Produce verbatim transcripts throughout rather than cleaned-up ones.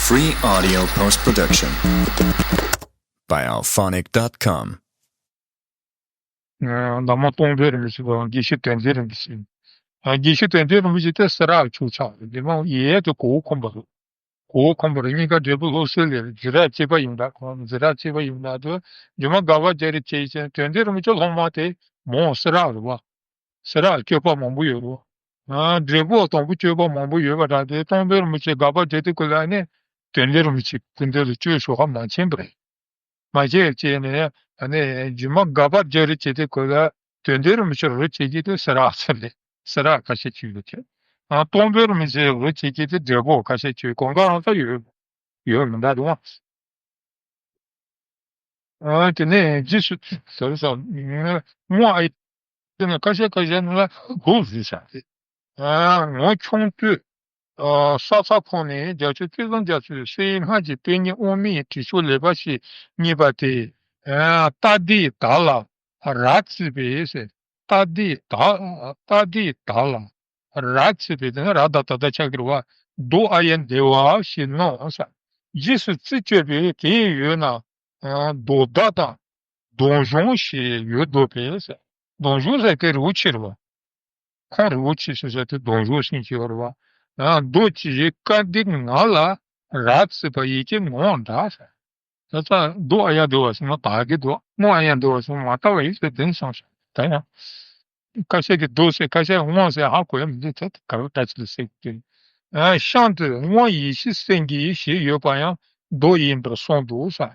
Free audio post production by alphonic dot com. ཨ། བླ་མ་སྟོང་དཔལ་རིན་པོ་ཆེ་དང་དགེ་བཤེས་དོན་ལྡན་རིན་པོ་ཆེ། ཨ། དགེ་བཤེས་དོན་ལྡན་རིན་པོ་ཆེ་དེ་སེ་ར་ལ་ཆོས་ཆགས་རེད། དེ་མ་ཡས་དེ་གོ་བོ་ཁོམ་པ་རེད། གོ་བོ་ཁོམ་པ་རེད། གཉིས་ཀ་འབྲས་སྤུངས་ལྷོ་གསེར་ལས་རེད། འཛིན་གྲྭ་གཅིག་པ་ཡིན་ད། ཁོང་འཛིན་གྲྭ་གཅིག་པ་ཡིན་ད་དུ་རྗེ་མ་དགའ་བ་རྒྱ་རི་བྱས་ཀྱང་དོན་ལྡན་རིན་པོ་ཆེ་སློབ་མ་དེ་མོ་སེ་ར་རེད་བ། སེ་ར་ལ་སྐྱོབ་པ་མང་པོ་ཡོད་རེད། ཨ། འབྲས་སྤུངས་དང་པོ་སྐྱོབ་པ་མང་པོ་ཡོད་པ་འདྲ། དེ་སྟོང་དཔལ་རིན་པོ་ཆེ་དགའ་བ་རྒྱ་རི་དེ་ཀུན་ལ་ནི་དོན་ལྡན་རིན་པོ་ཆེ་སྐུ་མདུན་ལ་བཅོལ་ཞོག་ཁ་མ་ཕྱིན་པ་རེད། མ་བྱས་བྱས་ནས་ཨ་ནི་རྗེ་མ་དགའ་བ་རྒྱ་རི་བྱས་དེ་ཀུན་ལ་དོན་ལྡན་རིན་པོ་ཆེ་རུ་བྱེད་ཀྱི་དེ་སེ་ར་ཚུར་ལས་སེ་ར་ཁ་ཤས་ཅིག་ཡོད་ཀྱི། ཨ། སྟོང་དཔལ་རིན་པོ་ཆེ་རུ་བྱེད་ཀྱི་དེ་འབྲས་སྤུངས་ཁ་ཤས་ཅིག་གང་ག་རང་ས་ཡོད་ཡོད་མི་འདྲ་འདུག་ཨ། དེ་ནས་རྗེས་སུ་ཟེར་ས་སྔོ་ཨ་ཡི་དེ་ནི་ཁ་ཤས་ཁ་ཤས་ནི་ལ་འདུག་ཟེར་ས་རེད། ཨ། ངོ་ཆུང་དུས་ཨ། ས་ཚ་ཁོངས་ནས་རྒྱལ་ཆེན་བཅུ་གསུམ་རྒྱ་མཚོའི་སའི་སྔར་གྱི་དཔེ་རྙིང་དབུ་མའི་དྲི་ཤོག་ལེགས་པ་ཞེས་བསྙད་པ་དེ། ཨ། རྟ་དེའི་བདག་ལ་ར་བརྩིས་པས་ཟེར། རྟ་དེའི་བདག་རྟ་དེའི་བདག་ལ་ར་བརྩིས་པས་དེ་ནི་ར་ད་ད་ད་ཆགས་ཀྱི་རེད་བ། མདོ་ཨཱརྱ་དེ་བ་ཞེས་གནང་ས། རྗེས་སུ་རྩིས་སྤྱོད་པས་དེའི་འོད་ན་མདོ་བདག་དང་མདོ་གཞུང་ཞེས་འོད་བསྡུ་བས་ཟེར། མདོ་གཞུང་ཟེར་དེ་རི་བོ་ཆེ་རེད་བ། ཁོང་རི་བོ་ཆེ་ཟེར་ས་དེ་མདོ་གཞུང་ཟེར་གྱི་ཡོད་རེད་བ། མདོ་ཆེ་ཞེས་བཀའ་འདི་ང་ལ་ར་བརྩིས་པ་ཡིད་ཀྱི་ངོ་བོ་འདྲ་ཟེར། ད་ལྟ་མདོ་ཨཱརྱ་དེ་བ་ཟེར་ན་བདག་གི་མདོ། སྔོ་ཨཱརྱ་དེ་བ་ཟེར་ན་མ་དག་པ་ཡིན་ཟེར་དེ་ནས་བྱུང་སོང་། ད་ཡང་ཁ་ཤས་ཀྱིས་མདོ་ཟེར། ཁ་ཤས་སྔོ་ཟེར། ཧ་གོ་ཡ་མི་འདུག་ད་ག་རེ་ད་ཅི་ལ་ཟེར་གྱི། ཨ། གཤམ་དུ་སྔོ་ཡེ་ཤེས་སེང་གེ་ཞེས་ཡོད་པ་ཡང་མདོ་ཡིན་པར་གསུངས་འདུག་ས།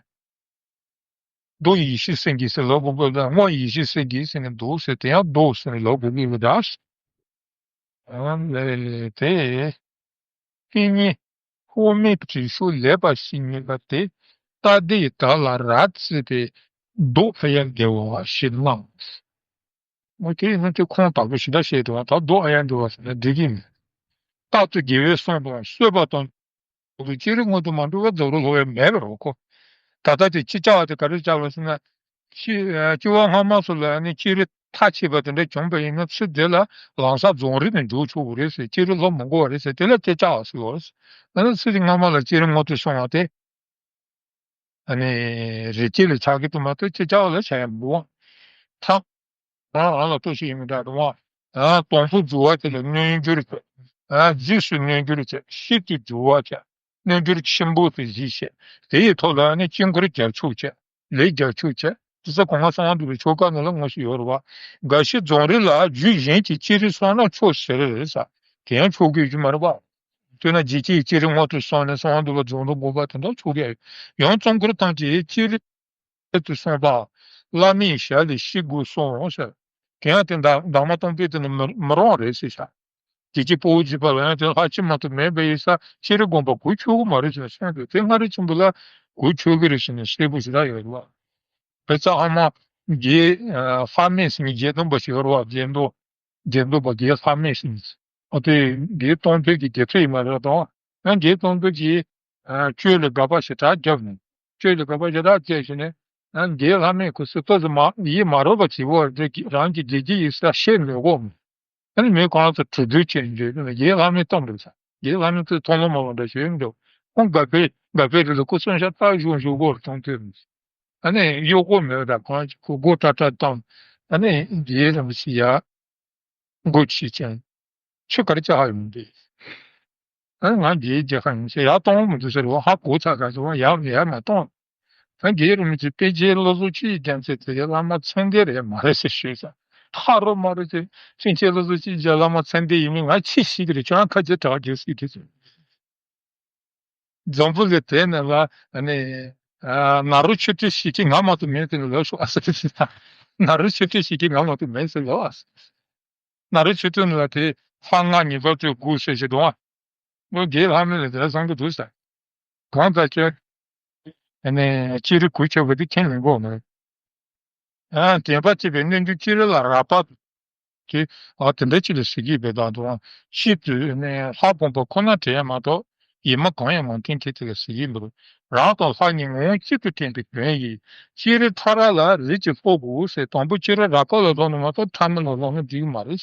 མདོ་ཡེ་ཤེས་སེང་གེ་ཟེར་ལབ་དགོས་ཀྱི་རེད། སྔོ་ཡེ་ཤེས་སེང་གེ་ཟེར་ནས་འདུག་ཟེར། དེ་ཡང་མདོ་ཟེར་ནས་ལབ་དགོས་ཀྱི་མི་འདུག་ཨ་ལས་དེ། དཔེ་རྙིང་དབུ་མའི་དྲི་ཤོག་ལེགས་པ་ཞེས་བསྙད་པ་དེ། རྟ་དེའི་བདག་ལ་ར་བརྩིས་པས་མདོ་ཨཱརྱ་དེ་བ་ཞེས་གནང་། འོ་དེ་ཡིན་ན་དེ་ཁུངས་དག་པོ་ཞེ་དྲག་བཤད་འདུག་ད་མདོ་ཨཱརྱ་དེ་བ་ཟེར་ན་འགྲིག་གི་མེད། རྟག་ཏུ་དགེ་བའི་བསོད་ནམས་གསོས་པ་དང་། སྤྱིར་དངོས་དུ་མ་འགྲུབ་པ་རྫོགས་རིམ་སློབ་ཡ་མེད་པར་གོ། ད་ལྟ་དེ་སྤྱི་བྱ་བ་དེ་ག་རེ་བྱ་བ་ཟེར་ན། སྤྱི་སྤྱི་བོ་སྔ་མ་སོགས་ལ་ནི་སྤྱིར་མཐའ་ཆད་པ་དེ་འདྲ་བྱུང་བ་ཡིན་ན་ཚུར་དེ་ལ་ལམ་སང་རྫོགས་རིམ་ནས་འཇུག་ཆོག་གི་རེད་ཟེར། སྤྱིར་སློབ་མི་དགོས་པ་རེད་ཟེར། དེ་ལ་སྤྱི་བྱ་བ་ཟེར་བ་རེད། ཨ་ནི་ཚུར་སྔ་མ་ལ་སྤྱིར་དངོས་དུ་སོང་བ་དེ། ཨ་ནི་རེ་སྐྱེས་ལ་ཆགས་ཀྱི་འདུག་མ་གཏོགས་སྤྱི་བྱ་བ་ལ་བྱ་ཡ་མི་འདུག་ཐ། རང་རང་ལ་ལྟོས་ཤིག་ཡིན་མི་འདྲ་རུང་བ། དང་པོ་སྦྱོར་བ་དེ་ལ་རྣལ་འབྱོར་བྱ། རྗེས་སུ་རྣལ་འབྱོར་བྱ། ཤིན་ཏུ་སྦྱོར་བ་བྱ། རྣལ་འབྱོར་ཆེན་པོ་དེ་བཞི་བྱ། དེ་ཡི་ཐོག་ལ་ནི་དཀྱིལ་འཁོར་རྒྱ་ཆོག་བྱ། ལས་རྒྱ་ཆོག་བྱ། དེ་ཚོ་གོང་མ་གསང་བ་འདུས་པའི་ཆོ་ག་ནང་ལ་དངོས་སུ་ཡོད་རེད་བ། འགའ་ཞིག་རྫོགས་རིམ་ལ་རྒྱུད་གཞན་གྱི་སྤྱི་རིམ་སོང་ན་ཆོག་ཟེར་རེད་ས། དེ་ཡང་ཆོག་གི་རྒྱུ་མ་རེད་བ། དཔེར་ན་རྒྱལ་སྤྱིའི་སྤྱི་རིམ་དངོས་སུ་སོང་ནས་གསང་བ་འདུས་པ་རྫོགས་འགྲོ་དགོས་པ་དེ་འདྲ་ཆོག་གི་ཡོད། ཡང་རྩོམ་མཁན་ཐམས་ཅད་སྤྱི་རིམ་དུ་གསུངས་པ། བླ་མའི་ཞལ་ལས་ཤེས་དགོས་གསུངས་ཟེར། དེ་ཡང་དེ་འདྲ་གདམས་ངག་སྟོང་པའི་དེ་ནི་མི་མི་རུང་བ་རེད་ཟེར་ཤག་རྒྱལ་སྤྱིའི་དཔའ་བོ་རྗེ་པ་ལ་ཡང་དེ་ལྷག་ཆད་མ་གཏོགས་མེད་པ་ཡིན་ས། སྤྱིར་དགོངས་པ་གུས་ཆོད་གི་མ་རེད་ཟེར་གསུངས་འདུག་དེ་སྔ་རབས་ཆེན་པོ་ལ་གུས་ཆོད་གི་རེད་ཟེར་ནས་གསལ་པོ་ཞེ་དྲག་ཡོད་རེད་བ། བོད་རྩ་ཨ་མ་རྒྱལ་ལྷ་མེད་ཟེར་ནས་རྒྱལ་སྟོན་པ་ཞིག་ཡོད་རེད་བ། རྒྱལ་མདོ་རྒྱལ་མདོ་པ་རྒྱལ་ལྷ་མེད་ཟེར་ནས། ཨ་དེ་རྒྱལ་སྟོང་དཔལ་གྱི་རྒྱལ་ཚབ་ཡིན་མ་རེད་དང་། ཡང་རྒྱལ་སྟོང་དཔལ་གྱིས་ཨ་གཅོད་ལས་དགག་པ་ཞེ་དྲག་བརྒྱབ་ནས། གཅོད་ལས་དགག་པ་ཞེ་དྲག་བརྒྱབ་བྱས་ནས། ཨ་རྒྱལ་ལྷ་མེད་ཁུ་སི་ཏོ་ཟི་མ་ཡིད་མ་རོལ་བ་བྱེད་པོ་རེད། རང་གི་དགེ་རྒྱུ་ཡིན་ས་ཤེས་མི་དགོས། ཨ་ནི་མི་གང་ཚོ་གྲོས་བསྡུར་བྱས་འཇོག་ནས་རྒྱལ་ལྷ་མེད་གཏོང་འགྲོ་ས། རྒྱལ་ལྷ་མེད་ཚོས་མཐོང་ལོ་མ་བ་འདྲ་ཞིག་འགྲོ། ཁོང་དགའ་པའི་དགའ་པའི་རི་ལ་སྐུ་གསུང་ཤ་སྟག་བཞུགས་བཞུགས་སྒོར་གཏོང་ཐུབ་མི། ཨ་ནི་གཡོག་པོ་མེད་ད་གང་ཅིག་ཁོ་སྒོ་ཏྲ་ཏྲ་བཏང་། ཨ་ནི་རྒྱལ་རིན་པོ་ཆེ་ཡ། སྒོ་ཕྱེ་ཅན། ཆུ་གར་ཅག་ཧ་ཡོང་དུས། ཨ་ང་རྒྱལ་རྒྱལ་ཁ་ཡིན་ཟེར་ཡ་གཏོང་མི་འདུག་ཟེར་བ་ཧ་གོ་ཚར་ག་ཟེར་བ་ཡ་ཡ་མ་གཏོང་། ད་རྒྱལ་རིན་པོ་ཆེ་པཎ་ཆེན་བློ་བཟང་ཆོས་ཀྱི་རྒྱལ་མཚན་དེ་བླ་མ་མཚན་ལྡན་རེད་མ་རེད་ཟེར་ཞུས་ས། ཧ་རོ་མ་རོ་ཅེ་པཎ་ཆེན་བློ་བཟང་ཆོས་ཀྱི་རྒྱལ་བླ་མ་མཚན་ལྡན་ཡིན་མིན་ང་ཆི་ཤེས་ཀྱི་རེད། ཁྱོད་རང་ཁ་རྗེ་དྲག་རྒྱུ་སྲིད་དེ་ཟེར། འཛམ་བུ་གླིང་དེ་ནས་ལ་ཨ་ནི་ཨ་ནཱ་རོ་ཆོས་སྒྲོན་ཞིག་གིས་ང་མ་གཏོགས་མེད་དེ་ནས་ལོ་ཤོག་ཨ་ཟེར། ནཱ་རོ་ཆོས་སྒྲོན་ཞིག་གིས་ང་མ་གཏོགས་མེད་ཟེར་ལོ་ཨ་ཟེར། ནཱ་རོ་ཆོས་སྒྲོན་ལ་དེ་ལྷ་ལྔ་ཉི་ཤུ་རྩ་དགུ་ཟེར་ཞིག་འདུག་ཨ། ཨོ་རྒྱལ་ལྷ་མོ་ལ་དེ་བསམ་གྱི་འདུག་ཟེར། གང་ལྟར་ཁྱོད་ཨ་ནི་སྤྱིར་གུས་ཆོད་པ་དེ་ཁས་ལེན་དགོས་མེད། ཨ་དྲན་པ་བསྐྱེད་པའི་རྣལ་འབྱོར་སྤྱིར་ལ་རགས་པ་དེ་ཨ་དེ་འདྲ་ཅིག་ལ་ཟེར་གྱི་ཡོད་པའི་དང་དུ་ཆེད་དུ་ནི་ལྷ་བསྒོམ་པ་ཁོ་ན་དྲན་མ་གཏོགས་ཡིད་མ་གང་ཡང་མ་བསྟན་མཁན་དེ་ལ་ཟེར་གྱི་མི་འདུག་རང་དང་ལྷ་གཉིས་ངོ་བོ་གཅིག་ཏུ་དྲན་པའི་དོན་ཡིན། སྤྱིར་ཕྲ་རགས་ལ་རིགས་ཀྱི་ལྷོ་དགུ་ཟེར། དང་པོ་སྤྱིར་རགས་པ་ལ་ལྷོ་ནི་མ་གཏོགས་ཕྲ་མོ་ལ་ལྷོ་ན་འགྲིག་གི་མ་རེད།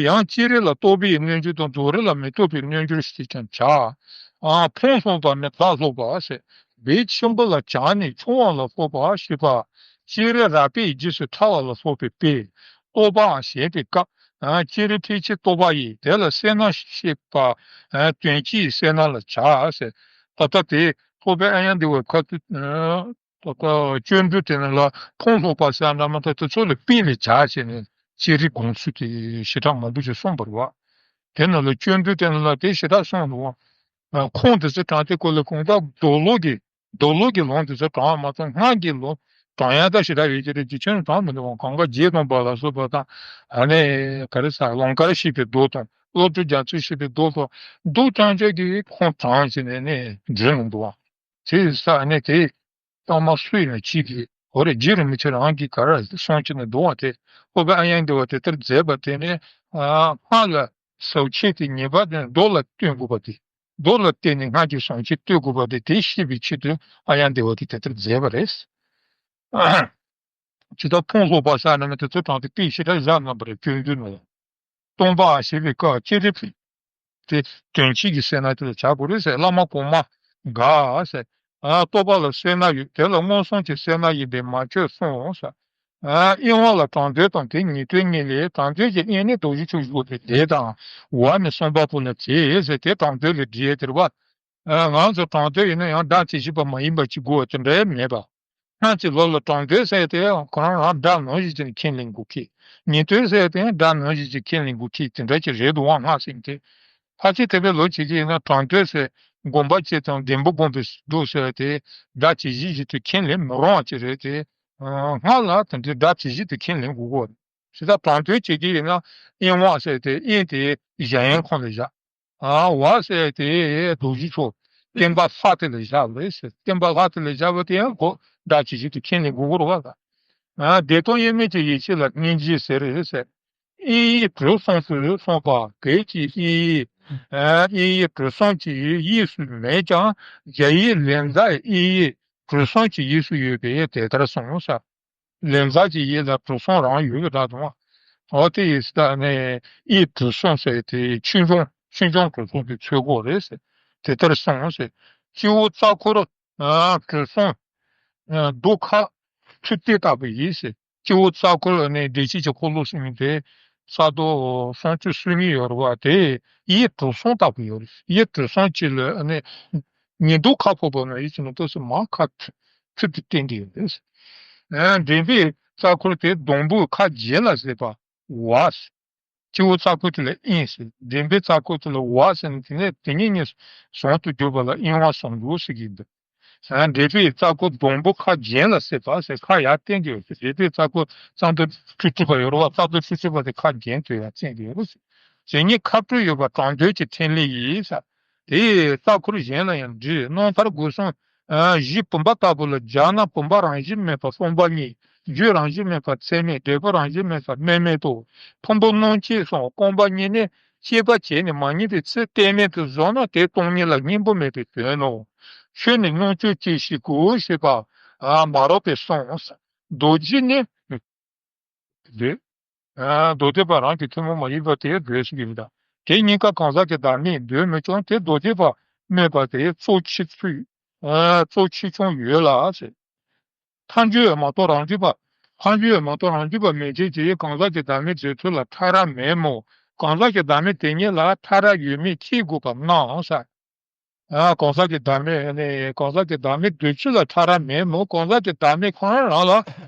ཡང་སྤྱིར་ལ་རྟོགས་པའི་རྣལ་འབྱོར་དང་རྫོགས་རིམ་ལ་མི་རྟོག་པའི་རྣལ་འབྱོར་ཞེས་ཀྱང་བྱ། ཨ་ཕུང་སློག་པ་ནི་བདག་སློག་པ་ཟེར། བེའུ་ཆེན་པོ་ལ་བྱ་ནི་ཆུང་བ་ལ་སློག་པ་ཞེས་པ། སྤྱིར་རལ་པའི་རྗེས་སུ་ཕྲ་བ་ལ་སློག་པའི་དཔེ། བསྟོད་པའང་བྱེད་པའི་སྐབས། ཨ་སྤྱིར་ཕལ་ཆེར་བསྟོད་པ་ཡིས། དེ་ལ་སེར་སྣ་ཞེས་པ། ཨ་དོན་སྤྱིའི་སེར་སྣ་ལ་བྱ་ཟེར། ད་ལྟ་དེ་སློབ་དཔོན་ཨཱརྱ་དེ་བའི་ཁ་ཐུག་ད་ལྟ་སྤྱོད་འཇུག་དེ་ནང་ལ་ཕུང་སློག་པ་ཟེར་འདྲ་མ་གཏོགས་དེ་ཚོ་ལ་དཔེ་ལས་བྱ་བྱས་ནས་སྤྱིར་དགོངས་ཚུལ་དེ་ཞེ་དྲག་མང་པོ་ཞིག་གསུངས་པ་རེད་བ། དེ་ནང་ལ་སྤྱོད་འཇུག་དེ་ནང་ལ་དེ་ཞེ་དྲག་གསུངས་འདུག་བ། ཁུངས་དེ་ཚོ་དྲངས་ཏེ་ཁོ་ལ་གང་ལྟར་མདོ་ལུགས་ཀྱི་མདོ་ལུགས་ཀྱི་ལུང་དེ་ཚོ་དྲངས་མ་ཐུབ། སྔགས་ཀྱི་ལུང་དྲངས་ཡག་ད་ཞེ་དྲག་ཡོད་ཀྱི་རེད། རྗེ་ཁྱོད་དྲངས་མི་འདུག་བ། གང་ག་རྗེ་དང་བ་ལ་སོགས་པ་དང་ཨ་ནི་ག་རེ་ཟ་ལུང་དཀར་བཤད་པའི་མདོ་དང་བློ་གྲོས་རྒྱ་མཚོས་བཤད་པའི་མདོ་དང་མདོ་རྐྱང་རྐྱང་གི་ཁུངས་དྲངས་བྱས་ནས་ནི་འབྲི་གནང་འདུག་བ། དེ་ས་ནས་དེ་གཏོར་མ་སུ་ཡིན་ན་གཅིག་གིས་འོ་རེ་རྗེ་རིན་པོ་ཆེ་རང་གིས་ག་རེ་གསུངས་ཀྱི་ན་འདུག་བ། དེ་སློབ་དཔོན་ཨཱརྱ་དེ་བ་དེ་ལྟར་མཛད་པ་དེ་ནི་སྔགས་ལ་ཟབ་ཆོས་དེ་ངེས་པར་དུ་མདོ་ལ་བསྟེན་དགོས་པ་དེ། མདོ་ལ་བརྟེན་ནས་སྔགས་ཀྱི་ཟབ་ཆོས་བསྟོད་དགོས་པ་དེ་དེ་ཤེས་པའི་ཆེད་དུ་ཨཱརྱ་དེ་བ་དེ་དེ་ལྟར་མཛད་པ་རེད། ཇི་ལྟར་ཕུང་སློག་པ་ཟེར་ན་མི་དེ་ཚོ་དྲངས་ཏེ་དཔེ་ཞེ་དྲག་བཞག་གནང་བ་རེད། སྤྱོད་འཇུག་ནང་ལ། བསྟོད་པ་ཞེས་པའི་སྐབས་སྤྱིར་དེ་དོན་སྤྱི་གི་སེར་སྣ་དེ་ལ་བྱ་དགོས་རེད་ཟེར། བླ་མ་གོང་མ་འགའ་ཟེར། ཨ་བསྟོད་པ་ལ་སེར་སྣ་ཡོད། དེ་ལ་མངོན་སུམ་གྱི་སེར་སྣ་ཡིན་པས་མ་བཅོས་གསུངས་ཟེར། ཨ་དབྱེ་བ་ལ་དྲང་དོན་དང་དེ་ཉན་ཐོས་གཉིས་ལས། དྲང་དོན་གྱི་དབྱེ་ནི་རྡོ་རྗེ་ཕྱོགས་བཞུགས་པའི་སྡེ་དང་བ་ནི་གསུམ་པ་པོ་ལ་བྱེད་ཟེར། དེ་དྲང་དོན་ལ་འགྲེལ་དེ་རེད་བ། ཨ་ང་ཚོ་དྲང་དོན་ཡིན་ན་ཡང་སྒྲ་ཇི་བཞིན་པ་མ་ཡིན་པ་ཅིག་དགོས་པ་དེ་འདྲ་མེད་པ། སྔགས་ཀྱི་ལུགས་ལ་དྲང་དོན་ཟེར་དེ་ཁོ་རང་རང་སྒྲ་ནང་བཞིན་ཅིག་ཁས་ལེན་དགོས་ཀྱི། ཉན་ཐོས་ཟེར་དེ་སྒྲ་ནང་བཞིན་ཅིག་ཁས་ལེན་དགོས་ཀྱི་དེ་འདྲ་ཅིག་རེད་འདུག་བ། སྔགས་ཟེར་དེ་ཕལ་ཆེར་དེ་བས་ལོ་བྱེད་ཀྱི་ཡིན་ན་དྲང་དོན་ཟེར་སྒོམ་པ་བྱེད་དང་བདེན་པ་སྒོམ་པའི་སྒྲུབ་ཟེར་དེ་སྒྲ་ཇི་བཞིན་བཞིན་དུ་ཁས་ལེན་མི་རུང་བ་ཅིག་རེད་དེ། སྔགས་ལ་དེ་འདྲའི་སྒྲ་ཇི་བཞིན་དུ་ཁས་ལེན་དགོས་ཀྱི་ཡོད་རེད། ཇི་ལྟར་དྲང་དོན་བྱེད་ཀྱི་ཡིན་ན་དབྱེ་བ་ཟེར་དེ་དབྱེ་དེ་གཞལ་ཡས་ཁང་ལ་བཞག་ཨ་བ་ཟེར་དེ་རྡོ་རྗེ་ཕྱོགས་བརྟེན་པ་ལྷ་དེ་ལ་བཞག་པ་རེད་ཟེར། བརྟེན་པ་ལྷ་དེ་ལ་བཞག་པ་དེ་ཡང་གོ་སྒྲ་ཇི་བཞིན་དུ་ཁས་ལེན་དགོས་ཀྱི་རེད་བ། ཨ་བདེ་སྟོང་དབྱེར་མེད་ཀྱི་ཡེ་ཤེས་ལ་སྙིང་རྗེ་ཟེར་ཟེར། དབྱིངས་ཡེ་གྲུ་གསུམ་དུ་གསུངས་པ་གལ་ཆེའི་དབྱིངས་ཡེ། ཨ་དབྱིངས་ཡེ་གྲུ་གསུམ་གྱི་ཡུལ་དབྱིངས་སུ་མེད་ཀྱང་རྒྱ་ཡིག་ལེགས་ཚིག་དབྱིངས་ཡེ་གྲུ་གསུམ་གྱི་ཡུལ་དབྱིངས་སུ་ཡོད་པས་དེ་ལྟར་གསུངས་ཟེར། ལེགས་ཚིག་གི་ཡུལ་ལ་གྲུ་གསུམ་རང་ཡོད་པའི་སྒྲ་དང་། འོ་དེ་ཡིས་ད་ནི་དབྱིངས་གྲུ་གསུམ་ཟེར་དེ་ཆོས་འབྱུང་ཆོས་འབྱུང་གྲུ་གསུམ་གྱི་ཚོད་དགོས་རེད་ཟེར། དེ་ལྟར་གསུངས་ཟེར། སྤྱི་བོ་རྩ་འཁོར་ཨ་གྲུ་གསུམ་ཨ་རྡོ་ཁ་མཐུ་སྟེགས་ལྟ་བུ་ཡིན་ཟེར། སྤྱི་བོ་རྩ་འཁོར་ནི་བདེ་གཤེགས་ཀྱི་འཁོར་ལོ་ཟེར་མི་དེ་རྩ་རྡོ་སུམ་ཅུ་སོ་གཉིས་ཡོད་རེད་བ། དེ་ཡི་གྲུ་གསུམ་ལྟ་བུ་ཡོད་རེད། ཡི་གྲུ་གསུམ་གཅིག་ལ་ནི་ཉི་ཟླ་ཁ་ཕོ་བོ་ན་ཡིད་ཀྱི་ནང་དུ་སུ་མ་ཁ་ཐུ་ཐུ་དེ་བསྟན་ཏེ་ཡོད་རེད། ཨ་འདྲེན་པའི་རྩ་འཁོར་དེ་སྡོང་པོའི་ཁ་རྒྱན་ལ་ཟེར་བ་བ། སྤྱི་བོ་རྩ་འཁོར་དེ་ལ་དབྱིངས་ཟེར། འདྲེན་པའི་རྩ་འཁོར་དེ་ལ་བ་ཟེར་ནས་དེ་ནས་དེ་ཉིད་གཉིས་ཟུང་དུ་གྱུར་པ་ལ་དབྱེ་བ་ཟུང་འཇུག་ཟེར་གྱི་འདུག་ཨ་འདྲེན་པའི་རྩ་འཁོར་སྡོང་པོ་ཁ་རྒྱན་ལ་ཟེར་བ་ཟེར་ཁ་ཡར་བསྟན་གྱི་ཡོད་ཟེར། འདྲེན་པའི་རྩ་འཁོར་རྩ་མདོ་བཅུ་གཅིག་པ་ཡོད་རེད་བ། རྩ་མདོ་བཅུ་གཅིག་པ་དེ་ཁ་རྒྱན་དུ་ཡང་བསྟན་གྱི་ཡོད་ཟེར། ཇི་སྙེད་ཁ་སྤྲོད་ཡོད་པ་དྲང་དོན་གྱི་ཕྲིན་ལས་ཡིན་ཟེར། དེ་ཡི་རྩ་འཁོར་གཞན་ལ་ཡང་འདྲི། རྣམ་ཐར་དགུ་གསུམ་ཨ་བཞི་བུམ་པ་ལྟ་བུ་ལ་སྦྱར་ན་བུམ་པ་རང་བཞིན་མེད་པ་སྟོང་པ་ཉིད། རྒྱུ་རང་བཞིན་མེད་པ་ཚད་མེད། འབྲས་བུ་རང་བཞིན་མེད་པ་དམིགས་མེད་དོ། ཕུང་པོ་རྣམ་མཁྱེན་སོགས་སྟོང་པ་ཉིད་ནི་དཔྱད་པ་བྱས་ནས་མ་རྙེད་པའི་ཚེ་གཏན་མེད་དུ་བཟུང་ན་དེ་སྟོང་ཉིད་ལ་སྙིང་པོ་མེད་པའི་དོན་ནོ། ཆོས་ནི་རྣམ་ཅོ་ཅི་ཞིག་གོ་ཞེས་པ་ཨ་མ་རོ་པས་གསུངས། རྡོ་རྗེ་ནི་འདོད། ཨ་མདོ་སྡེ་པ་རང་གི་ཐུན་མོང་མ་ཡིན་པ་དེ་འདོད་ཟེར་གྱི་མི་འདུག་དེ་གཉིས་ཀ་གང་ཟག་གི་བདག་མེད་འདོད་མི་བྱུང་། དེ་མདོ་སྡེ་པ་སྨོས་པ་དེ་གཙོ་ཆེ་ཚུལ། ཨ་གཙོ་ཆེ་ཆུང་ཡོད་ལ་ཟེར། ཐལ་འགྱུར་བས་མ་རྟོགས་རང་རྒྱུད་པ། ཐལ་འགྱུར་བས་མ་རྟོགས་རང་རྒྱུད་པ་མན་ཆད་ཀྱིས་གང་ཟག་གི་བདག་མེད་འདོད་ཚུལ་ལ་ཕྲ་རགས་མེད་མོད། གང་ཟག་གི་བདག་མེད་དེ་ཉིད་ལ་ཕྲ་རགས་ཡོད་མེད་དཔྱད་དགོས་པར་སྣང་ཟེར། ཨ་གང་ཟག་གི་བདག་མེད་ནི་གང་ཟག་གི་བདག་མེད་འདོད་ཚུལ་ལ་ཕྲ་རགས་མེད་མོད། གང་ཟག་གི་བདག་མེད་ཁོ་རང་རང་ལ་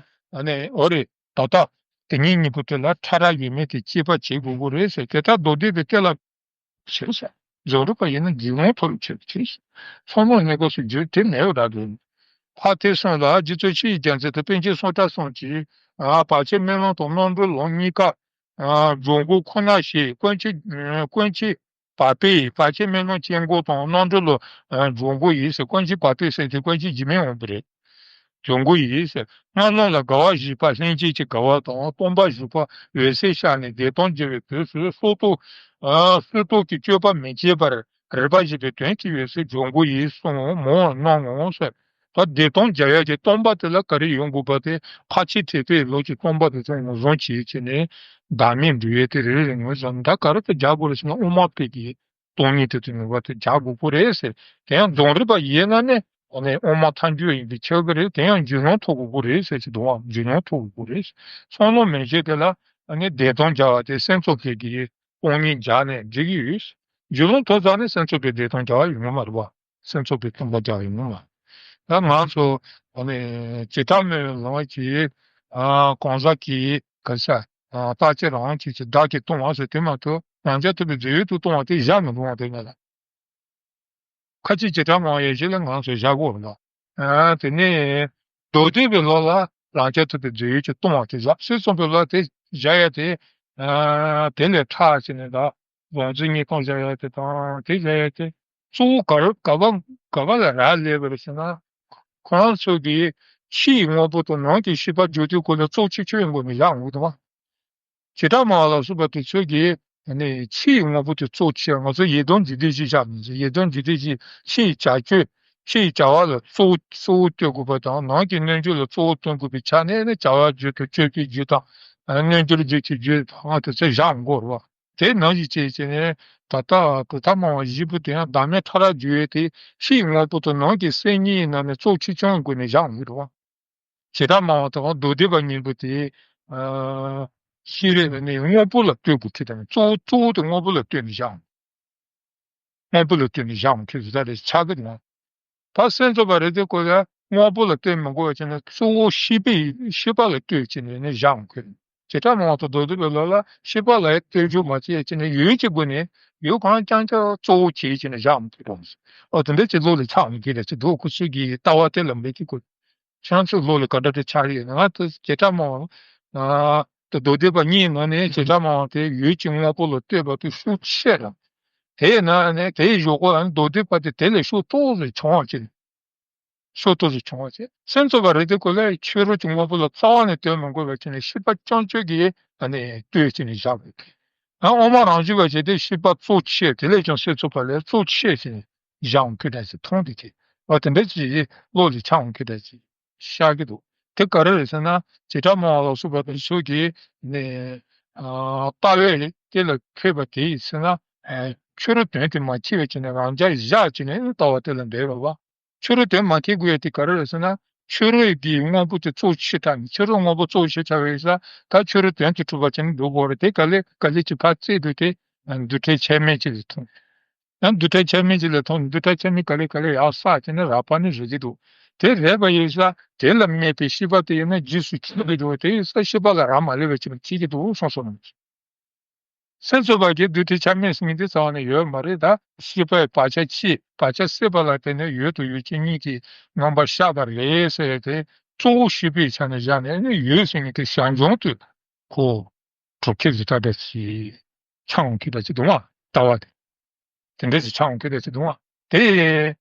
ཨ་ནི་འོ་རེད། ད་ལྟ་དེ་གཉིས་གཉིས་པོ་དེ་ལ་ཕྲ་རགས་ཡོད་མེད་དེ་དཔྱད་པ་བྱེད་དགོས་ཀྱི་རེད་ཟེར། དེ་ལྟར་མདོ་སྡེ་པའི་སྐད་ལ་ཞེས་ཟེར། རྫོགས་རིག་པ་ཡིན་ན་རྒྱུད་ལུང་མཐོ་རུ་ཆེ་རུ་ཆེ་ཟེར། ཚོགས་ལུང་གནས་སྐབས་སུ་རྒྱུད་དེ་མེད་པ་འདྲ་འདུག་ཕར་དེ་གསུངས་ལ་རྗེ་བཙུན་ཆོས་ཀྱི་རྒྱལ་མཚན་དང་པཎ་ཆེན་བསམ་གྲུབ་གསུམ་གྱིས་ཨ་བར་ཆད་སྨོན་ལམ་དང་རྣམ་གྲོལ་ལུང་གཉིས་ཀ་ཨ་སྦྱོར་མགུར་ཁོ་ན་ཞེས་ཀུན་མཁྱེན་ཀུན་མཁྱེན་བར་པས་བར་ཆད་སྨོན་ལམ་སྐྱེ་སྒོ་དང་རྣམ་གྲོལ་ལུང་སྦྱོར་མགུར་ཡིན་ཟེར། ཀུན་མཁྱེན་བར་པས་ཟེར་དེ་ཀུན་མཁྱེན་འཇིགས་མེད་དབང་པོ་རེད། སྦྱོར་མགུར་ཡིན་ཟེར། སྔགས་ལུང་ལ་དགའ་བ་བཞི་པ་ལྷན་སྐྱེས་ཀྱི་དགའ་བ་དང་སྟོང་པ་བཞི་པ་འོད་གསལ་ཤར་ནས་བདེ་སྟོང་རྒྱལ་བའི་དུས་སུ་སྲོད་ཐོག་ཨ་སྲོད་ཐོག་གི་སྤྱོད་པ་མི་བྱེད་པར་རིག་པ་བཞི་པའི་དོན་གྱི་འོད་གསལ་སྦྱོར་མགུར་ཡིན་གསུངས་མོ་གནང་ངོ་ཟེར། ད་བདེ་སྟོང་རྒྱལ་བའི་གི་སྟོང་པ་དེ་ལ་ག་རེ་ཡོང་དགོས་པ་དེ་ཕར་ཕྱིན་ཐེག་པའི་ལུགས་ཀྱི་སྟོང་པ་དེ་ཚོ་ངོས་བཟུང་བྱེད་བྱས་ནས་བདག་མེད་འདུལ་བའི་དེ་རེ་རེ་ངོས་བཟུང་ད་ག་རེ་དུ་རྒྱག་དགོས་རེད་ཟེར་ན་དབུ་མ་པའི་གི་ སྟོང་ཉིད་དེ་ཚོ་ནུས་པ་དེ་རྒྱག་དགོས་ཀྱི་རེད་ཟེར། དེ་ཡང་རྫོགས་རིམ་པ་ཡིན་ན་ནི་ཨ་ནི་དབུ་མ་ཐལ་འགྱུར་ཡིན་པས་ཁྱབ་ཀྱི་རེད། དེ་ཡང་རྒྱུད་ལམ་ཐོབ་དགོས་ཀྱི་རེད་ཟེར་གྱི་འདུག་བ། རྒྱུད་ལམ་ཐོབ་དགོས་ཀྱི་རེད། ཚོགས་ལམ་མན་ཆད་དེ་ལ་ཨ་ནི་བདེན་སྟོང་སྦྱར་བ་དེ་སེམས་ཚོར་ཕལ་གྱི་སྟོང་ཉིད་སྦྱར་ནས་འགྲིག་གི་ཡོད། རྒྱུད་ལམ་ཐོབ་ཚར་ནས་སེམས་ཚོར་ཕལ་བདེན་སྟོང་སྦྱར་བ་ཡོང་གི་མ་རེད་བ། སེམས་ཚོར་ཕལ་སྟོང་པ་སྦྱར་བ་ཡོང་གི་མ་རེད། ད་ང་ཚོ་ཨ་ནི་བྱེ་བྲག་སྨྲ་བའི་ལམ་གྱི་ཨ་གང་ཟག་གི་ག་ས་ཨ་རྟག་གཅིག་རང་གཅིག་གིས་བདག་གིས་སྟོང་བ་ཟེར་དེ་མ་གཏོགས་རང་རྐྱ་ཐུབ་པའི་རྫས་ཡོད་དུ་སྟོང་བ་དེ་བཞག་མི་རུང་བ་དེ་ང་ལ། ཁ་ཅིག་བྱེ་བྲག་སྨྲ་བ་ཡེ་ཤེས་ལ་ང་ཚོས་བཞག་གོ་རེད་ལ། ཨ་དེ་ནས་མདོ་སྡེ་པའི་ལུགས་ལ་རང་རྐྱ་ཐུབ་པའི་རྫས་ཡོད་ཀྱི་སྟོང་བ་དེ་བཞག་སྲིད་གསུམ་པའི་ལུགས་དེ་བཞག་ཡ་དེ། ཨ་དེ་ལས་ཕྲ་ཕྱིན་ནས་ད་བང་མཛོད་སྙེ་ཁང་བཞག་ཡ་དེ་དང་དེ་བཞག་ཡ་དེ་གཙོ་བོ་ག་རེ་ག་བ་ག་བ་ལ་རག་ལས་པ་རེད་ཟེར་ན། ཁོ་རང་ཚོ་གིས་ཕྱིའི་དངོས་པོ་དང་ནང་གི་ཤེས་པ་བརྗོད་དུས་སྐོར་ལ་གཙོ་ཆེ་ཆེ་ཡོང་དགོས་ནས་བཞག་འོང་གི་འདུག་བ། བྱེ་བྲག་སྨྲ་བ་ལ་སོགས་པ་དེ་ཚོས་ཀྱིས་ནི་ཕྱིའི་དངོས་པོ་དེ་གཙོ་ཆེ། ང་ཚོ་ཡེ་དོན་འཇིག་རྟེན་བཞི་བཞག་མི་འདུག་ཡེ་དོན་འཇིག་རྟེན་བཞི་ཕྱིའི་བྱ་སྤྱོད། ཕྱིའི་བྱ་བ་ལ་གཙོ་བོ་གཙོ་བོ་སྟོན་དགོས་པ་དང་ནང་གི་རྣལ་འབྱོར་ལ་གཙོ་བོ་སྟོན་དགོས་པའི་ཆ་ནས་ནི་བྱ་བ་རྒྱུ་དང་སྤྱོད་པའི་རྒྱུ་དང་རྣལ་འབྱོར་རྒྱུ་གྱི་རྒྱུ་དང་དེ་ཚོ་བཞག་འགོར་བ། དེ་ནང་བཞིན་བྱས་བྱས་ནས་ད་ལྟ་གི་ཐ་མ་བ་བཞི་པོ་དེ་ཡང་བདག་མེད་ཕྲ་རགས་བརྗོད་ཡས་དེ་ཕྱིའི་དངོས་པོ་དང་ནང་གི་སེམས་གཉིས་ནང་ནས་གཙོ་ཆེ་ཆུང་དགོས་ནས་བཞག་འགོར་བ། བྱེ་བྲག་སྨྲ་བ་དང་མདོ་སྡེ་པ་གཉིས་པོ་དེ། ཨ་ཤེས་རིག་ནི་དངོས་པོ་ལ་ལྟོས་དགོས་ཁྱེད་དང་གཙོ་བོ་གཙོ་བོ་དེ་དངོས་པོ་ལ་ལྟོས་ནས་བཞག་དངོས་པོ་ལ་ལྟོས་ནས་བཞག་ཁྱེད་ཟེར་ད་རེ་ཆགས་ཀྱི་རེད། ད་སེམས་ཚོར་བ་རེ་དེ་ཀོ་ལ་དངོས་པོ་ལ་ལྟོས་མི་དགོས་པ་བྱས་ན་གཙོ་བོ་ཤེས་པའི་ཤེས་པ་ལ་ལྟོས་བྱས་ནས་ནི་བཞག་ཁྱེད། བྱེ་བྲག་སྨྲ་བ་དང་མདོ་སྡེ་པའི་ལུགས་ལ་ཤེས་པ་ལ་ལྟོས་འཇུག་མ་བྱས་བྱས་ནས་ཡུལ་གྱི་སྒོ་ནས་ཡུལ་གང་རྐྱང་རྐྱང་གཙོ་བོ་བྱས་བྱས་ནས་བཞག་ཁྱེད་དང་། ཨོ་དེ་འདྲ་ཅིག་བློ་ལ་ཆགས་མི་ཁྱེད་རེད་ཅིག་འདུག་ཁོ་ཚོས་ཀྱི་ལྟ་བ་དེ་ལ་འབད་ཀྱི་དགོས། ཁྱེད་ཚོའི་བློ་ལ་ག་འདྲ་དེ་ཆགས་ཡོད་ན་ང་ཚོ་བྱེ་བྲག་སྨྲ་བ། ཨ་དེ་མདོ་སྡེ་པ་གཉིས་ནང་ནས་བྱེ་བྲག་སྨྲ་བ་དེ་ཡུལ་གྱི་དངོས་པོ་ལ་ལྟོས་པ་དེ་ཤུགས་ཆེ་ར། དེས་ན་ནི་དེའི་གཞུག་གུ་ཨ་ནི་མདོ་སྡེ་པ་དེ་དེ་ལས་ཤུགས་ཏོག་ཙམ་ཆུང་བ་ཅིག་ཤུགས་ཏོག་ཙམ་ཆུང་བ་ཅིག་སེམས་ཚོར་བ་རེ་དེ་ཀོ་ལ་ཕྱི་རོལ་གྱི་དངོས་པོ་ལ་རྩ་བ་ནས་ལྟོས་མི་དགོས་པ་བྱས་ནས་ཤེས་པ་རྐྱང་ཆོས་ཀྱིས་ཨ་ནི་ལྟོས་བྱས་ནས་བཞག་པ་ཡིན། ཡང་དབུ་མ་རང་བཞིན་པ་བྱས་ཏེ་ཤེས་པ་གཙོ་ཆེ་དེ་ལས་ཀྱང་སེམས་ཚོར་བ་ལས་གཙོ་ཆེ་ཞིང་བཞག་འོང་ཁུལ་དྲན་ཞིག་མཐོང་དེ་ཆེ་བ་དེ་འདྲ་ཅིག་བློ་ལ་འཆར་འོང་ཁུལ་དྲན་ཞིག་ཤར་གྱི་འདུག་དེ་ག་རེ་རེད་ཟེར་ན་བྱེ་བྲག་སྨྲ་བ་ལ་སོགས་པ་དེ་ཚོ་གིས་ནི་ལྟ་བའི་དེ་ལ་མཁས་པ་དེ་ཡིན་ཟེར་ན་ཕྱི་རོལ་དོན་དེ་མ་མཁྱེན་པའི་ཆ་ནས་རང་རྐྱ་བཞག་བྱས་ནས་ལྟ་བ་དེ་ལ་འབད་རོགས་པ། ཕྱི་རོལ་དོན་མ་མཁྱེན་དགོས་ཡ་དེ་ག་རེ་རེད་ཟེར་ན། ཕྱི་རོལ་གྱི་དངོས་པོ་དེ་གཙོ་ཆེ་དྲགས་ནས་ཕྱི་རོལ་དངོས་པོ་གཙོ་ཆེ་ཆགས་པའི་ས་ད་ཕྱི་རོལ་དོན་དུ་གྲུབ་པ་ཅན་འདུག་གོ་རེད་དེ་ག་ལེ་ག་ལེ་ཅིག་ཕར་བཙལ་དུས་དེ་རྡུལ་ཕྲན་ཆ་མེད་ཅིག་ལ་མཐོང་། ཡང་རྡུལ་ཕྲན་ཆ་མེད་ཅིག་ལ་མཐོང་ནས་རྡུལ་ཕྲན་ཆ་མེད་ག་ལེ་ག་ལེ་ཡར་བསགས་བྱས་ནས་རགས་པ་ནི་རེག་གི་འདུག་དེ་རེག་པ་ཡིན་ས་དེ་ལ་སྨད་པའི་ཤེས་པ་དེ་ཡིན་ན་རྗེས་སུ་མཁྱེན་གྱི་འདུག་དེ་ཡིན་ས་ཤེས་པ་ལ་རག་མ་ལས་པ་ཅིག་ལ་སྐྱེ་གི་འདུག་གསུངས་སོ། སེམས་ཚོར་བ་གི་རྡུལ་ཕྲན་ཆ་མེད་ཟེར་མཁན་དེ་རྩ་བ་ནས་ཡོད་མ་རེད་ད། ཤེས་པའི་བག་ཆགས་ཆེ་བག་ཆགས་སད་པ་ལ་བརྟེན་ནས་ཡོད་དང་ཡོད་ཅན་གཉིས་ཀྱི་རྣམ་པ་ཤར་བ་རེད་ཟེར་ཏེ་གཙོ་བོ་ཤེས་པའི་ཆ་ནས་བཞག་ནས་ནི་ཡོད་ཟེར་མཁན་དེ་ཞར་བྱུང་དུ་ཁོ་གྲུབ་ཁྱེར་ཟིག་ད་ལྟ་ཞིག་ཆགས་འོང་གི་ད་ཅི་འདུག་ཨ་ལྟ་བ་དེ་དེ་འདྲ་ཞིག་ཆགས་འོང་གི་ད་ཅི་འདུག་ཨ་དེ།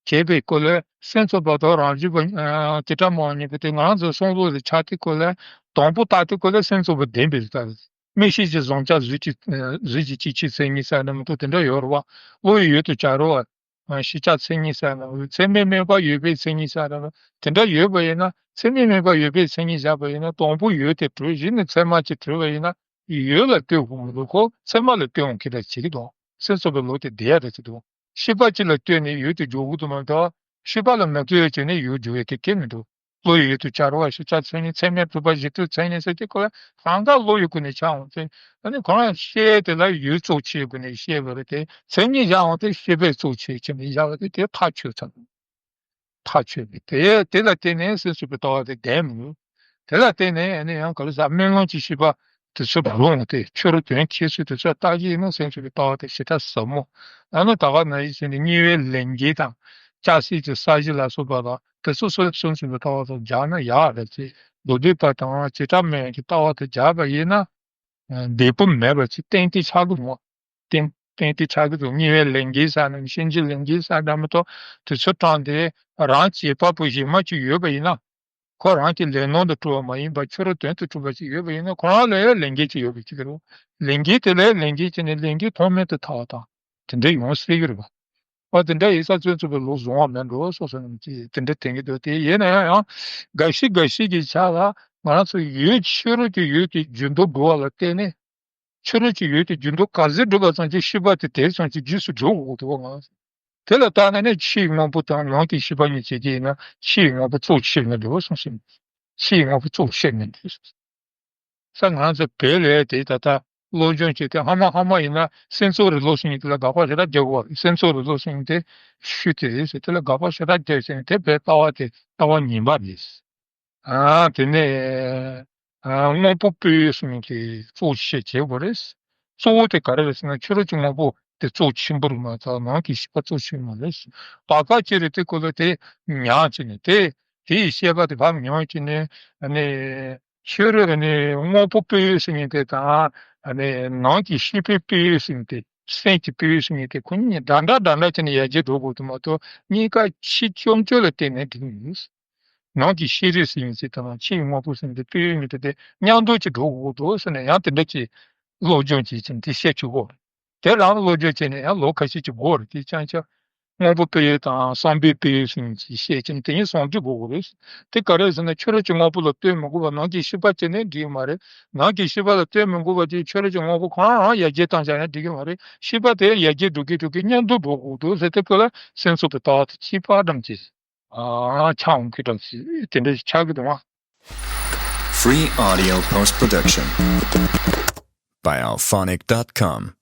བྱས་པའི་སྐོར་ལས་སེམས་ཚོར་བ་དང་རང་བཞིན་པ་ཨ་བྱེ་བྲག་སྨྲ་བ་གཉིས་པོ་དེ་ང་རང་ཚོའི་གསུང་ལུགས་ལ་ཆགས་དུས་སྐོར་ལས་དང་པོ་ལྟ་དུས་སྐོར་ལས་སེམས་ཚོར་བ་ལྡན་པའི་རིགས་ལྟ་བུ། མིག་ཤེས་ཀྱི་བཟང་ཆ་གཟུགས་ཀྱི་ཨ་གཟུགས་ཀྱི་སྐྱེ་མཆེད་མཚན་ཉིད་ཟེར་ན་མི་འདུག་དེ་འདྲ་ཡོད་རེད་བ། བློ་ཡི་ཡུལ་དུ་བྱ་རོགས་ཨ་ཤེས་བྱ་མཚན་ཉིད་ཟེར་ན་མི་འདུག་ཚད་མས་དམིགས་པ་ཡོད་པའི་མཚན་ཉིད་ཟེར་ན་མི་འདུག་དེ་འདྲ་ཡོད་པ་ཡིན་ན་ཚད་མས་དམིགས་པ་ཡོད་པའི་མཚན་ཉིད་བཞག་པ་ཡིན་ན་དང་པོ་ཡུལ་དེ་གྲུབ་གཞི་ནས་ཚད་མ་གཅིག་གྲུབ་པ་ཡིན་ན། ཡུལ་ལ་ལྟོས་དགོས་མི་འདུག་ཁོ་ཚད་མ་ལ་ལྟོས་འོང་ཁྱེད་ལ་བྱེད་ཀྱི་འདུག་སེམས་ཚོར་བའི་ལུགས་དེ་བསྡད་ཡ་རེད་ཀྱི་འདུག་ཤེས་པ་གཅིག་ལ་ལྟོས་ནས་ཡུལ་དེ་འཇོག་གི་འདུག་མ་གཏོགས་ཤེས་པ་ལ་མ་ལྟོས་བྱས་ནས་ཡུལ་འཇོག་ཡ་དེ་ཁེལ་མི་འདུག་བློ་ཡི་ཡུལ་དུ་བྱ་རོགས་ཤེས་བྱ་མཚན་ཉིད་ཚད་མས་གྲུབ་པ་གཞི་དུས་མཚན་ཉིད་ཟེར་གྱི་ཁོ་ལ་གང་ག་བློ་ཡི་སྒོ་ནས་བྱ་འོང་ཚེ་ཨ་ནི་ཁོ་རང་ཤེས་དེ་ལ་ཡུལ་གཙོ་ཆེའི་སྒོ་ནས་ཤེས་པ་རེད་དེ་མཚན་ཉིད་བཞག་འོང་དེ་ཤེས་པས་གཙོ་ཆེ་ཆེ་ནས་བཞག་པ་དེ་དེ་ཐག་ཆོད་ཚར། ཐག་ཆོད་པས་དེ་དེ་ལ་བརྟེན་ནས་སེམས་སུ་པའི་ལྟ་བ་དེ་ལྡན་མི་འདུག་དེ་ལ་བརྟེན་ནས་ཨ་ནི་ཡང་ག་རེ་ཟ་སྨོན་ལམ་གྱི་ཤེས་པ་དེ་ཚོ་རུང་སྟེ་ཆོས་རུ་དོན་ཁྱད་གསོད་དེ་ཚོ་ལྟ་གི་ཡིན་ན་སེམས་སུ་པའི་ལྟ་བ་དེ་ཞེ་དྲག་ཟབ་མོ། ཨ་ནི་ད་ག་ནང་བཞིན་བྱས་ནས་དམྱལ་བའི་ལས་འགན་དང་ལྕགས་སྲེག་གི་ས་གཞི་ལ་སོགས་པ་དང་དེ་ཚོ་སོ་སེམས་སུ་པའི་ལྟ་བ་དང་སྦྱར་ན་ཡག་རེད་ཅེས་མདོ་སྡེ་པ་དང་བྱེ་བྲག་སྨྲ་བ་གི་ལྟ་བ་དེ་སྦྱར་བ་ཡིན་ན། བདེ་པོ་མེད་པ་ཅིག་གཏན་གཏན་ཆགས་ཀྱི་འདུག་གཏན་གཏན་གཏན་ཆགས་ཀྱི་འདུག་དམྱལ་བའི་ལས་འགན་ཟེར་ན་གཤིན་རྗེའི་ལས་འགན་ཟེར་འདྲ་མི་འདུག་དེ་ཚོ་དྲངས་ཏེ་རང་བྱེད་པ་པོ་གཞན་མ་ཅིག་ཡོད་པ་ཡིན་ན། ཁོ་རང་གི་ལས་སྣང་དུ་གྲུབ་པ་མ་ཡིན་པར་ཆོས་ར་དོན་དུ་གྲུབ་པ་ཅིག་ཡོད་པ་ཡིན་ན་ཁོ་རང་ལ་ཡང་ལས་འགན་ཅིག་ཡོད་པ་ཅིག་རེད། ལས་འགན་དེ་ལ་ལས་འགན་བྱས་ནས་ལས་འགན་ཐོགས་མེད་དུ་ཐར་བ་དང་དེ་འདྲ་ཡོང་སྲིད་ཀྱི་རེད་པ། ཨ་དེ་འདྲ་ཡིན་ས་བཙོན་ཚུགས་པའི་ལུགས་བཟུང་བ་མེད་འགྲོ་སོགས་སོགས་རྣམས་ཀྱིས་དེ་འདྲ་དྲན་གྱི་འདུག་དེ་ཡིན་ན་ཡང་ཡང་འགའ་ཞིག་འགའ་ཞིག་གི་ཆ་ལ་ང་རང་ཚོ་ཡུལ་ཕྱི་རོལ་གྱི་ཡུལ་དེ་འགྱུར་ལྡོག་འགྲོ་བ་ལ་བརྟེན་ནས་ ཕྱི་རོལ་གྱི་ཡུལ་དེ་རྒྱུ་འདོད་ག་ཚོད་སྒྲུབ་པ་ཙམ་གྱིས་ཤེས་པ་དེ་དེ་ཙམ་གྱིས་རྗེས་སུ་འགྲོ་དགོས་འདུག་ག། དེ་ལ་བརྟགས་ན་ནི་ཕྱིའི་དངོས་པོ་དང་ནང་གི་ཤེས་པ་གཉིས་བྱེད་ཀྱི་ཡིན་ན། ཕྱིའི་དངོས་པོ་གཙོ་ཆེར་ནི་འདུག་གསུངས་ཤིང་། ཕྱིའི་དངོས་པོ་གཙོ་ཆེར་ནི་འདུག་གསུངས། ས་ང་ཚོ་བོད་ལ་དེ་ད་ལྟ་སློབ་སྦྱོང་བྱེད་དུས་ཧ་མ་ཧ་མ་ཡིན་ན་སེམས་ཚོར་རེ་ལོ་ཟེར་མཁན་དེ་ལ་དགག་པ་ཞེ་དྲག་རྒྱག་གི་ཡོད་རེད། སེམས་ཚོར་རེ་ལོ་ཟེར་མཁན་དེ་ཤུལ་དེ་རེད་ཟེར། དེ་ལ་དགག་པ་ཞེ་དྲག་རྒྱག་ཟེར་མཁན་དེ་བོད་ལྟ་བ་དེ་ལྟ་བ་ངན་པ་རེད། ཨ་དེ་ནས་ཨ་དངོས་པོ་སྤེལ་ཡུལ་ཟེར་མཁན་དེ་གཙོ་ཆེ་བྱེད་དགོས་རེད། གཙོ་བོ་དེ་ག་རེ་རེད་ཟེར་ན་ཕྱི་རོལ་གྱི་དངོས་པོ་དེ་གཙོ་ཆེན་པོ་རེད་མ་གཏོགས་ནང་གི་ཤེས་པ་གཙོ་ཆེ་མ་རེད། བར་སྐབས་ཅིག་རེད། དེ་ཁོ་ལ་དེ་ཉར་བྱས་ནས་དེ་དེའི་ཤེས་པ་དེ་བབ་ཉར་བྱས་ནས་ཨ་ནི་ཕྱི་རོལ་ནས་དངོས་པོ་སྤེལ་ཡུལ་ཟེར་མཁན་དེ་དང་ཨ་ནི་ནང་གི་ཤེས་པའི་སྤེལ་ཡུལ་ཟེར་མཁན་དེ། སེམས་ཀྱི་སྤེལ་ཡུལ་ཟེར་མཁན་དེ་ཁོ་གཉིས་འདྲ་འདྲ་འདྲ་འདྲ་བྱས་ནས་ཡར་རྒྱས་འགྲོ་དགོས་འདུག་མ་གཏོགས་གཉིས་ཀ་ཕྱིའི་སྤྱོད་འཇུག་ལ་བརྟེན་ནས་འགྲིག་མི་འདུག་ནང་གི་ཤེས་རིག་ཟེར་མཁན་དེ་དང་ཕྱིའི་དངོས་པོ་ཟེར་མཁན་དེ་སྤེལ་ཡུལ་གཉིས་དེ་དེ་མཉམ་དུ་ཅིག་འགྲོ་དགོས་འདུག་ཟེར་ནས་ཡང་དེ་འདྲ་ཅིག་སློབ་སྦྱོང་བྱེད་ཀྱིན་དེ་བཤད་ཆོག་གོ། དེ་རང་སློབ་སྦྱོང་བྱས་ནས་ཡང་ལོ་ཁ་ཤས་ཅིག་འགོར་རེད། དེ་ཅང་ཅང་དངོས་པོ་སྤེལ་ཡུལ་དང་བསམ་པའི་སྤེལ་ཡུལ་ཟེར་མཁན་ཅིག་བཤད་ཀྱིན་དེ་གཉིས་ཟུང་འབྲེལ་དགོས་དགོས་རེད། དེ་ག་རེ་ཟེར་ན་ཕྱི་རོལ་གྱི་དངོས་པོ་ལ་ལྟོས་མི་དགོས་པར་ནང་གི་ཤེས་པ་བྱས་ནས་འགྲིག་གི་མ་རེད། ནང་གི་ཤེས་པ་ལ་ལྟོས་མི་དགོས་པ་དེ་ཕྱི་རོལ་གྱི་དངོས་པོ་གང་ཡང་ཡར་རྒྱས་བཏང་བཞག་ན་འགྲིག་གི་མ་རེད། ཤེས་པ་དེ་ཡར་རྒྱས་འགྲོ་གི་འགྲོ་གི་མཉམ་དུ་འགྲོ་དགོས་འདུག་ཟེར་དེ་ཁོ་ལ་སེམས་ཚོར་བའི་ལྟ་བ་དེ་ཁྱད་པར་ཙམ་ཅིག་ཨ་ཆགས་འོང་གི་འདྲ་ཞིག་དེ་འདྲ་ཞིག་ཆགས་ཀྱི་འདུག་ཨ། Free audio post production by alphonic dot com.